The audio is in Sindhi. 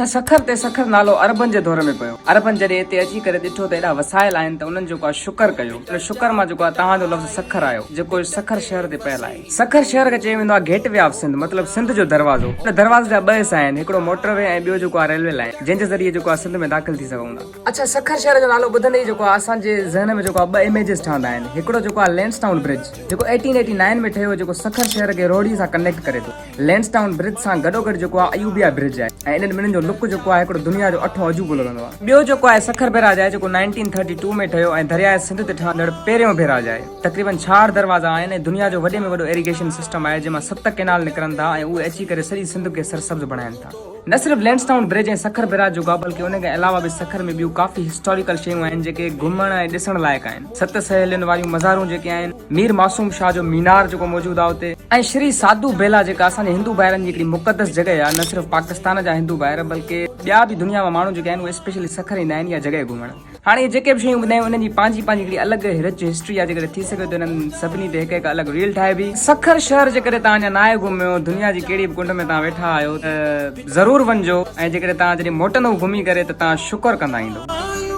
سکر تي سکر نالو عربن جي دور ۾ پيو. عربن جڏهن هتي اچي ڪري ڏٺو ته ايڏا وسائل آهن ته انهن جيڪو آهي شڪر ڪيو. ان شڪر مان جيڪو آهي توهان جو لفظ سکر آيو، جيڪو سکر شهر تي پيل آهي. سکر شهر کي چيو ويندو آهي گيٽ وي آف سنڌ مطلب سنڌ جو دروازو. ان دروازي جا ٻه حصا آهن، هڪڙو موٽر وي ۽ ٻيو جيڪو آهي ريلوي لائين، جنهن جي ذريعي جيڪو آهي سنڌ ۾ داخل ٿي سگهون ٿا. اڇا سکر شهر جو نالو ٻڌندي ئي جيڪو آهي اسان جي ذهن ۾ جيڪو آهي ٻه اميجز ٺهندا آهن. هڪڙو جيڪو آهي لينسڊائون برج جيڪو 1889 ۾ ٺهيو جيڪو سکر شهر کي روهڙي سان ڪنيڪٽ ڪري ٿو. لينسڊائون برج سان گڏوگڏ جيڪو آهي ايوبيا برج آهي ۽ انهن ٻنهين جو لڪ جيڪو آهي هڪڙو دنيا جو اٺون عجوبو لڳندو آهي. ٻيو جيڪو آهي سکر بئراج آهي جيڪو 1932 ۾ ٺهيو ۽ درياء سنڌ تي ٺهندڙ پهريون بئراج آهي. تقريبن 66 دروازا آهن ۽ دنيا جو وڏي ۾ وڏو ايريگيشن سسٽم آهي جنهن مان ست ڪينال نڪرن ٿا ۽ اهي اچي ڪري سڄي سنڌ کي سرسبز بڻائن ٿا. نه صرف لينسڊائون برج ۽ سکر بئراج جيڪو آهي بلڪه ان کان علاوه به سکر ۾ ٻيون ڪافي هسٽاريڪل شيون آهن جيڪي گهمڻ ۽ ڏسڻ لائق آهن. ست سهيلين واريون مزارون جيڪي آهن، مير معصوم شاهه جو مينار جيڪو موجود آهي اتي، ۽ شري ساڌو بيلا جيڪا اسان جي هندو ڀائرن جي هڪڙي مقدس جڳهه آهي، نه صرف پاڪستان جا هندو ڀائر بلڪه ٻيا به دنيا مان ماڻهو جيڪي آهن اهي اسپيشلي سکر ايندا آهن اها جڳهه گهمڻ. هاڻي اهي جيڪي به شيون ٻڌايون انهن جي پنهنجي پنهنجي هڪڙي الڳ رچ هسٽري آهي جيڪڏهن ٿي سگهي ته انهن سڀني تي هڪ هڪ الڳ ريل ٺاهبي. سکر شهر جيڪڏهن توهان اڃا ناهي گهميو دنيا جي ڪهڙي به ڪنڊ ۾ توهان ويٺا آهيو ته ضرور وڃجو ۽ جيڪڏهن توهان جڏهن موٽندو گهمي ڪري ته توهان شڪر ڪندا ايندو.